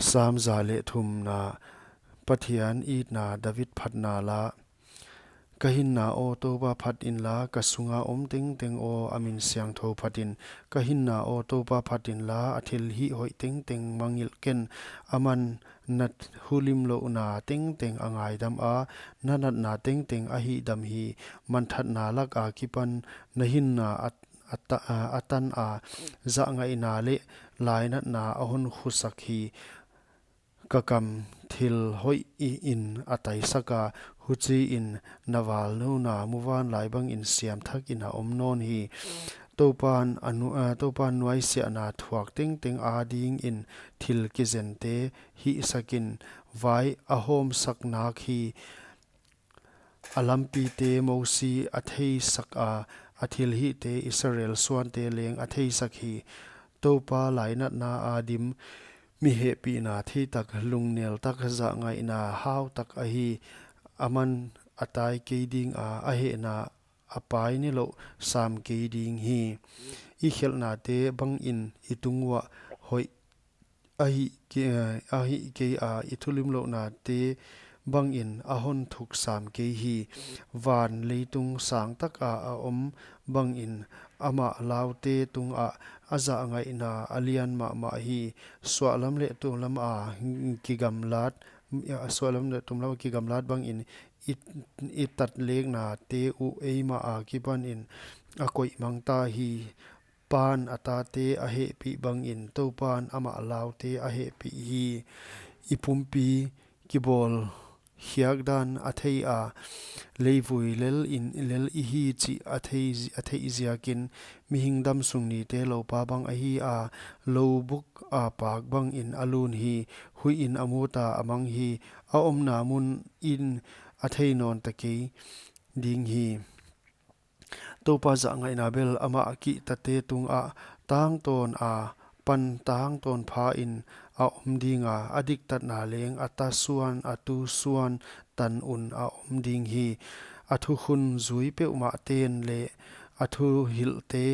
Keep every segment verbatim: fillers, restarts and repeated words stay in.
Sam za leh thumna. Pathian itna. David phatna la. Ka hinna aw, Toupa phat inla, ka sunga om tengteng aw, a min siangthou phat in. Ka hinna aw, Toupa phat inla, a thilhih hoih tengteng mangngilh ken. Aman na hulimlouhna tengteng a ngaidam a, na natna tengteng a hihdam hi. Manthatna lak akipan na hinna a, a ta-, a, a tan a, zahngaihna leh lainatna a honkhusak hi. Ka kam thil hoih i in a taisak a, huchiin na valnouna muvanlai bangin siamthakin a om nawn hi. Toupan a nu-, a, Toupan nuaisiahna thuak tengteng adingin thil kizente hihsakin vai a hawmsak nak hi. A lampite Mosi a theisak a, a thilhihte Israel suante leng a theisak hi. Toupa lainatna a dim, mi hehpihna theitak, lungneltak, zahngaihna hautak ahi. Aman a tai kei ding a, a hehna a pai nilouh sam kei ding hi. I khelhnate bangin i tung uah hoih ahih ke-, ahih kei a, i thulimlouhnate bangin a honthuk sam kei hi. Van leitung sangtak a a om bangin amah laute tungah a zahngaihna a lian mahmah hi. Suahlam leh tumlam a kigamlat, suahlam leh tumlam a kigamlat bangin i, i tatleknate uh eimah akipanin a koih mangta hi. Pan a tate a hehpih bangin Toupan amah laute a hehpih hi. I pumpi kibawl khiakdan a thei a, leivui lel in lel i hi chih a thei zi-, a theih ziakin, mihing damsung nite loupa bang ahi a, loubuk a pak bangin a lun hi. Huihin a mut a, a mang hi. A omna munin a thei nawn ta kei ding hi. Toupa zahngaihna bel amah kihtate tungah tangtawn a, pan tangtawn phain a om ding a, a diktatna leng a ta suan, a tu suan tan un a om ding hi. A thukhun zui peuhmahte'n leh a thuhilhte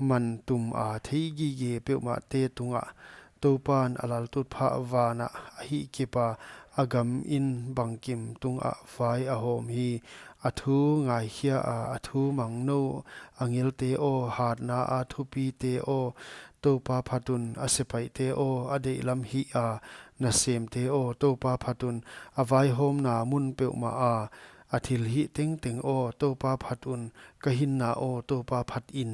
man tum a thei gige peuhmahte tungah Toupan a laltutphah vanah a hihkip a, a gam in bangkim tungah vai a hawm hi. A thu ngaikhia a, a thu mangnou angelte aw, hatna a thupite aw, Toupa phat un. A sepaihte aw, a deihlam hih a nasemte aw, Toupa phat un. A vaihawmna mun peuhmah a, a thilhih tengteng aw, Toupa phat un. Ka hinna aw, Toupa phat in.